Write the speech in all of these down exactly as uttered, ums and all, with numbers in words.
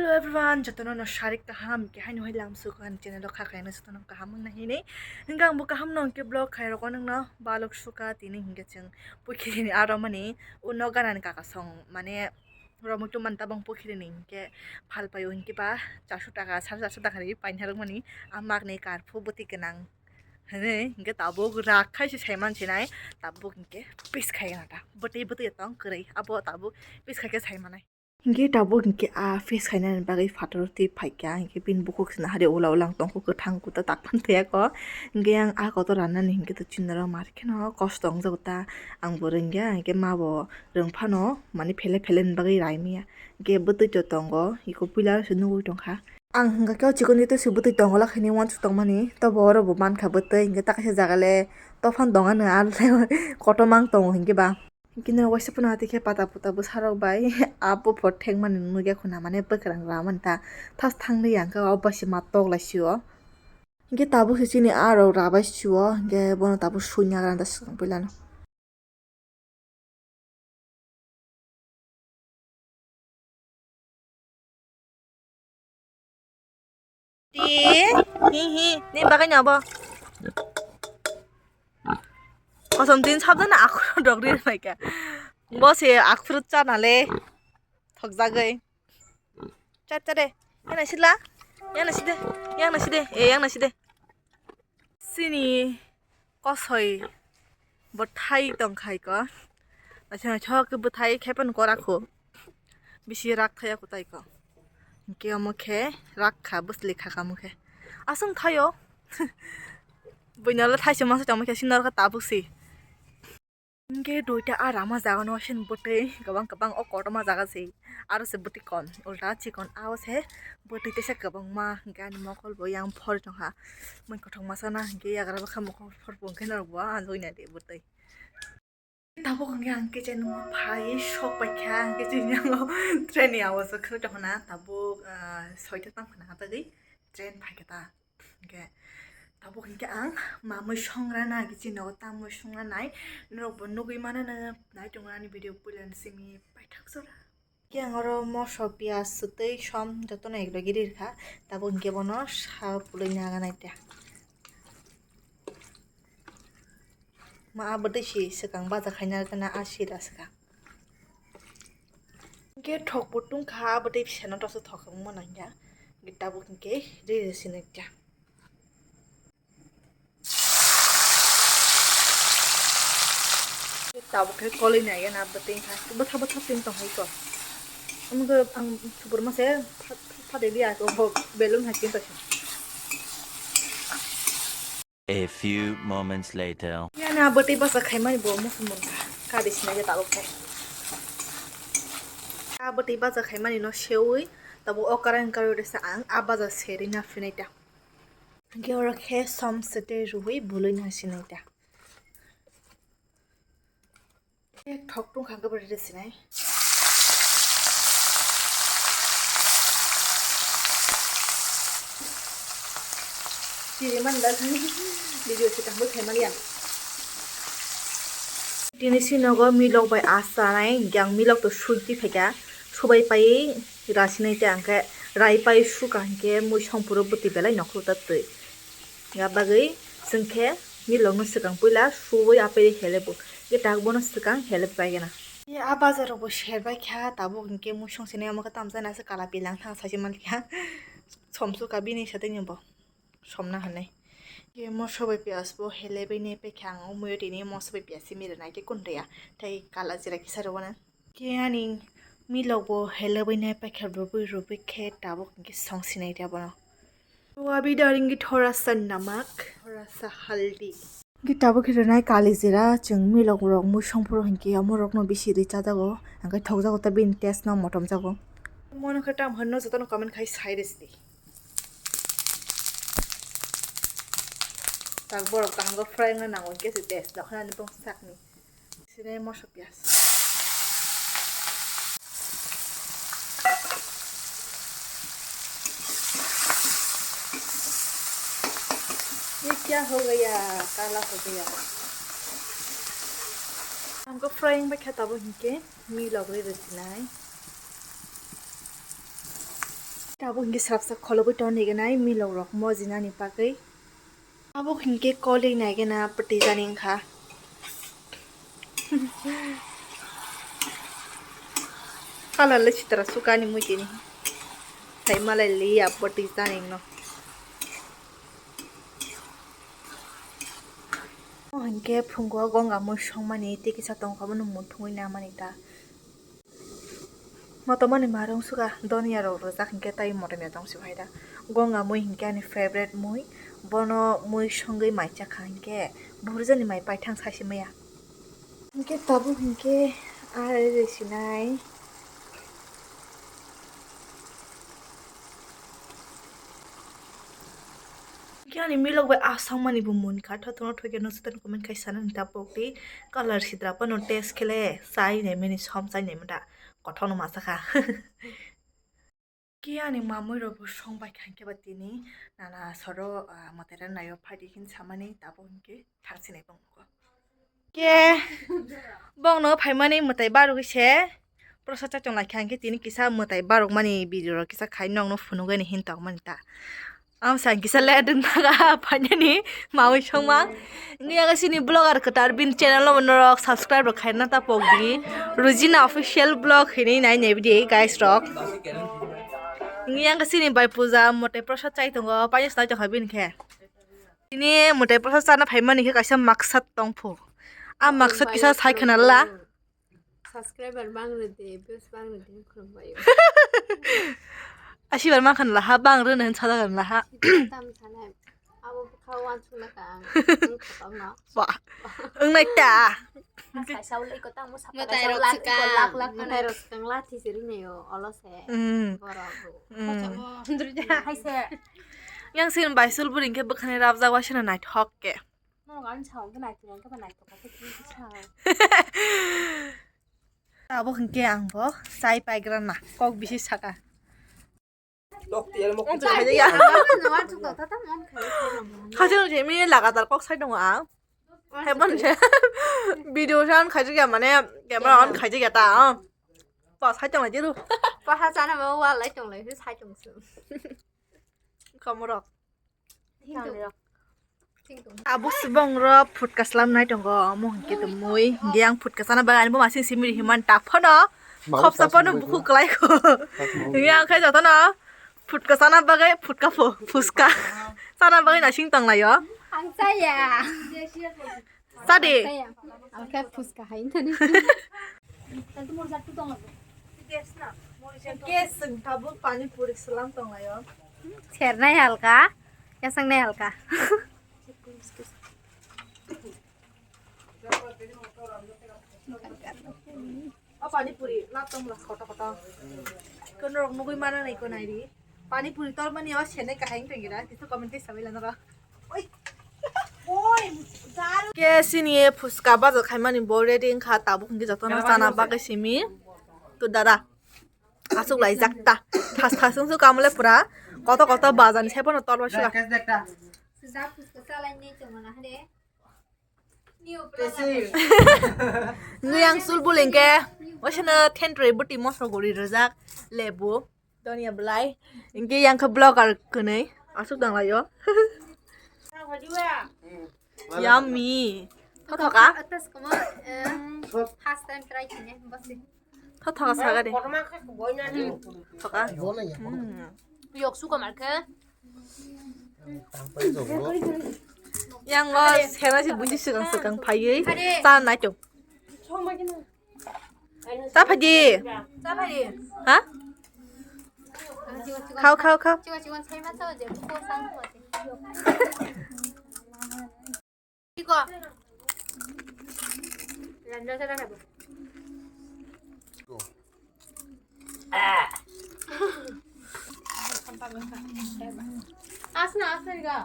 Hello everyone, jotono no sarik kaham, ke haino hai lam suka ni channel o kha khaina jotono kaham wngna hini. Hingke ang bo kaham no hingke vlog khai roko nangno balok suka tini hingke chwng pukhiri ni aro mani uno gana ni kaka song mane romoi tu man tabang pukhiri ni hingke phal payo hingke ba charso taka, sare charso taka ri painha rok mani amak ni karphu bwtwi gwnang. Hwnwi hingke tabuk rak khai se saiman sinai, tabuk hingke pis khai gana ta. Bwtwi bwtwi tong kwrwi, abo tabuk pis khai khe saimanai. Hingke tabuk hingke a pis khainani bagwi phataro twi phaikha, hingke bini bukhuk sina hari ula ulang tongkho kwthang kuta tak phan thaya kho. Hingke yang a kotor ranani hingke to chindoro mar kheno kosto wngjago ta, ang bo rwngya, hingke ma bo rwng phano mani phele phele ni bagwi rai manya. Hingke bwtwi to tongo, iko puila se nugwi tongkha. Ang hingka khe o chikon ni twi se bwtwi tongo la khaini uansuk tongmani, tobo oro bo mankha bwtwi, hingke ta kaisa jaga le tophang tong ano, aro kotorma wng tongo hingke ba. Hingke nw waisa phano hati khe pata puta bwsa rok bai abo phor thekmani nugya khuna, mane bwkrang ramani ta thas thang ri yang khe o bai se ma tok lai sio. Hingke tabuk se chini aro rabai sio, hingke bono tabuk sui nagra da swkang puilano. Ti, hi, hi, ni bagwi no abo. Kosom tin sabjana akhur dogri rwbaikha. Bo se akhur chana le thokjagwi. Cha, cha de. Yang naisila. Yang naiside. Yang naiside. Eh, yang naiside. Sini kosoi bwthai tongkhai ko. Naising naisok bwthai khepen korakho. Bisi rak thaya kutai ko. Hingke omo khe rak kha, bwsli kha kamo khe. Aswng thaio. Buino le thaise masa tongma khe sini norokha tabuk si. Hingke duita a rama jaga no sin bwtwi kwbang kwbang o kotorma jaga se aro se bwtwi kon ulta chikon ao se bwtwi teisa kwbangma hingke ani mokol bo yang phor tongkha mui kothok masa na hingke yagra bwkha mokol phor bo hingke norok bo anjoi nai de bwtwi. Tabuk hingke ang kitchen o phai sok paikha hingke chini train ni awazo khwlai tongkha na tabuk soita tang phana bagwi train phaikha ta. Hingke tabuk hingke ang mamui songrana hingke chini nogo tamui songranai norok bo nugui mano no nai tongo ani video puila ni simi paithak jora. Hingke ang oro moso piyaj swtwi som jotono ek logi ri rwkha tabuk hingke bono sa pului naga naita. Ma abotwi si swkang baja khaina gana a sira swkang. Hingke thok bo tungkha, abotwi bisano toso thok wngma nangya. Hingke tabuk hingke riri sinai ta. Tabuk khe koloi nai ya na bwtwi kha. Bwtha bwtha tin tong hai ko. Omo khe ang subur ma se pha-, pha-, pha de liya ko bo belun hai tin tong. A few moments later. Yana bwtwi basa khaimani bo musumun kha. Kari sinai ja tabuk khe. A bwtwi basa khaimani no seui tabuk o karai wngkha resa ang a baja seri na phinai ta. Hingke oro khe som sete rui bului na sinai ta. Ek thok tungkha hwnkhe bo rede sinai. Tini man da video se tangbo thai mani ang. Tini si nogo milok bai asa nai, hingke ang milok to sui twi phaikha, subai pai ra sinai ta, hingke rai pai suka hingke mui songphuru bwtwi belai nokhorok ta twi. Ya bagwi chwng khe milokno swkang puila suwi aperi helebo. Ye tak bono swkang helep paigena. Ye a bazar rogo serbai kha tabuk hinkhe mui songsinai omo khe tamjani ase kala pilang thang sachi mankha. Somsuka bini satengni bo somna hinwi. Ye moso bai piyaj bo helebini pekha ang o muiyo tini moso bai piyaj simi rwnai tei kun riya tei kala jira kisa rwna. Khe ani milok bo helebwi nai paikha rubui rubui khe tabuk hinkhe song sinai rw bono. To abhi dalingi thora sa namak, thora sa haldi. Hinkhe tabuk khe rwnai kali jira, chwng milok rok mui songphuru hinkhe omo rokno bisi ri chajago, hinkhe thokjago ta bini taste no motom jago. Mono khe tam hinno jotono comment khai sai rwsidi. Tak borok kaham khe fry wngna nango hinkhe se taste dokhna ni bwsakni. Sini moso piyaj. Ye kya ho gaya? Kala ho gaya. Hamko frying bai khe tabuk hinkhe milok ri rwsinai. Tabuk hinkhe salsa kholobwi tongni gwnai milok rok mojinani bagwi. Tabuk hinkhe koli naigena pwtwi jani wngkha. Colour le sitra sukani mui tini. Sai malai liya pwtwi jani wngno. Hinkhe phungo gonga mui songmani tei kisa tongkha bono muthungwi namani ta. Motomani marung suka donya rok rijak hinkhe tai motom ya tong si phaida. Gonga mui hinkhe ani favorite mui. Bono mui songwi mai chakha hinkhe buhrjani mai paithang sai si maya. Hinkhe tabuk hinkhe ari ri sinai. Hinkhe ani milok bai asongmani bo munkha, thothokno thoikhe no jotono comment khai sanani tabuk tei colour sidra phano test khe le chai naimani som chai naimani da kothokno masa kha. Khe ani mamui rok bo song bai kha hinkhe ba tini nana soro, ah, mwtai rok naio phaidi hin samani tabuk hinkhe thang sinai tongkho. Khe bongno phaimani mwtai barogwi se prosa chai tong lai kha, hinkhe tini kisa mwtai barokmani video rok kisa khai nokno phunugwi ani hin tongmani ta. Amsa kisa le dwng thaga phainani mawi songma. Wngya khe chini vlogger kwtal bini channel no norok subscribe rok khaina ta pokdi. Rujina official vlog hinwi nai nai bidi guys rok. Wngya khe chini bai puja mwtai prosa chai tongo, paiyas nai tongkha bini khe. Tini mwtai prosa chana phaimani khe kaisa maksat tongphu. A maksat kisa sai khna la. Subscriber bang rwdi, views bang rwdi, khulumbaio. Asibar mankhan laha, bang rwna hin sajagan laha. Tam sanai, abo bwkha wansukna ka ang, ang khotokno. Ba, wngnai ta. Kaisa ule iko tamo sapa mwtai kaisa rok lak, iko lak, lak. Mwtai rok swkang lathi se rinai o, olo se. Mm. Borok bo. Mm. Hai se. Yang sin bai sul buring khe bwkhani rabjak waisana naithok khe. Norok ani sao khe naithok khe ba naithok khe kisa. Abo hinkhe ang bo chai paigrana kok bisi saka. Tok tiyar mo. Ang chai ya. Khajang jemi lagatar kok sai tongo ang. Hai bon se. Video san khajak ya mane camera on khajak ya ta. To sai tong lai jiru. Paha chana ma wal lai tong lai sai tong su. Kamorok. Abo subong ro phutka slam nai tongo, omo hinkhe tumui. Hinkhe ang phutka sana bagwi ani bo masing simi ri himan ta phono. Khopsa phono bukhuk kwlai kho. Hinkhe ang khe jotono phutka sana bagwi phutka pho, phuska. Sana bagwi nasing tong laio. Ang chaya. Sadi. Ang khe phuska hai thani. Gas na. Gas sing tabuk pani puri selam tong laio. Sernai halka, yasangnai halka. O pani puri lap tong la koto koto. Kono rok nugui mana nai ko nai ri. Pani puri tor mani o sene kahai tong gira. Kitu comment tei sabai lana ra. Oi. Oi. Ke sini e phuska bajo khaimani bo ready wngkha, tabuk hinkhe jotono chana bagwi simi. To dada. Asuk laijak ta. Thas thas wngsu kamole pura. Koto koto bajani sai phano tolbai suka. Nui ang sul bul hinkhe. Waisano thentroi bwtwi mosok guri rijak. Lebu. Donya belai. Hinkhe yang khe vlogger kwnwi. Asuk tang laio. Yummy. Thothoka? First time try khine. Thothoka saga de. Thoka. Yok suka marke. Yang o sena si buji swkang swkang phaiwi cha nai tong. Ta phaidi. Ha? Khao, khao, khao. Asna, asna ga.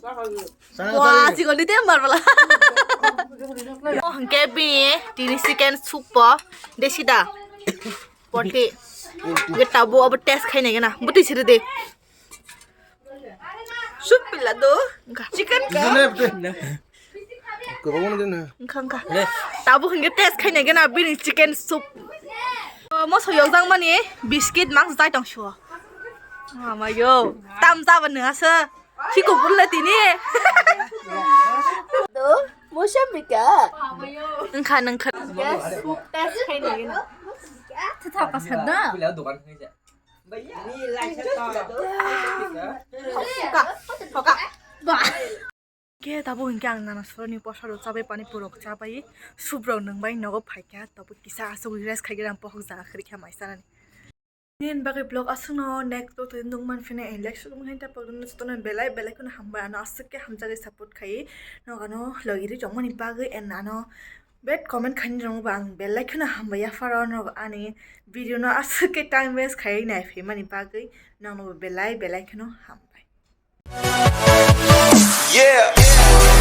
Wah, chikon di tembar bala. Oh, hingke bini tini chicken soup po. Desi da. Poti. Ge tabu abo test khai nai gana. Buti siri de. Soup pila do. Chicken ka. Kebang mana kena? Engka, engka. Tabu hingke test khai nai gana bini chicken soup. Moso yokjakmani biscuit mang jai tong suo. Amayo, tam jaba nung asa. Chiko bulle tini. Do, motion bika. Nungkha, nungkha. Yes, test khaina gini. Thotha pasad da. Thoka, thoka. Ba. Khe tabuk hinkhe ang nana soroni bwsarok chabai pani purok chabai subrok nwng bai nogo phaikha, tabuk kisa aswk rest khaikhe ang pohok jaga khirikha mai sanani. Nini bagwi vlog aswkno next vlog twi nukman phino election wngkhe tabuk jotono belai belai kheno hambai, ano aswk khe hamjagwi support khai, nok ano logi ri tongmani bagwi and ano bad comment khaini rokbo ang belai kheno hambai yapharo, nok ani video no aswk khe time waste khai nai phaimani bagwi nokno belai belai kheno hambai. Yeah.